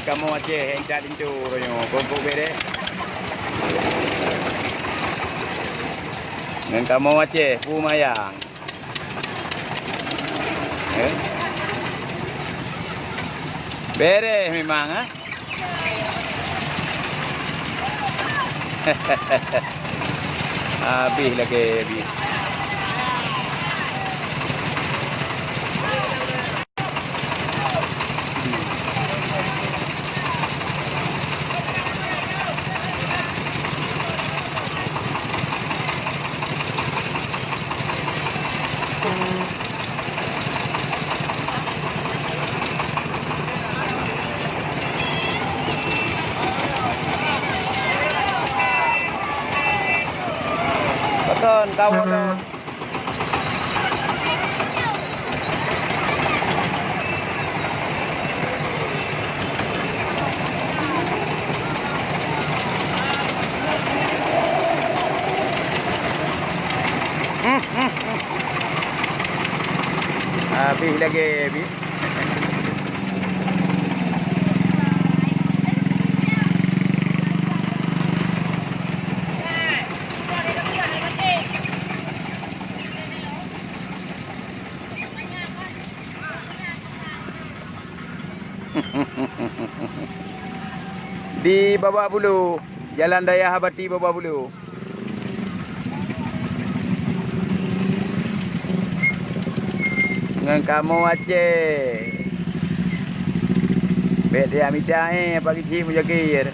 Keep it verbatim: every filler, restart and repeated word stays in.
Kamoe Aceh, encat linto uroe nyoe, kok-kok bere. Ngon kamoe Aceh, peue manyang. Eh? Bere memang, eh? Habis lagi, habis. Pakon kawan. Habis lagi, habis. Di Babak Bulu, Jalan Dayah Abati Babak Bulu. Ngon kamoe Aceh. Bèk tajak mita, eh, Pak Keuchik Muzakir.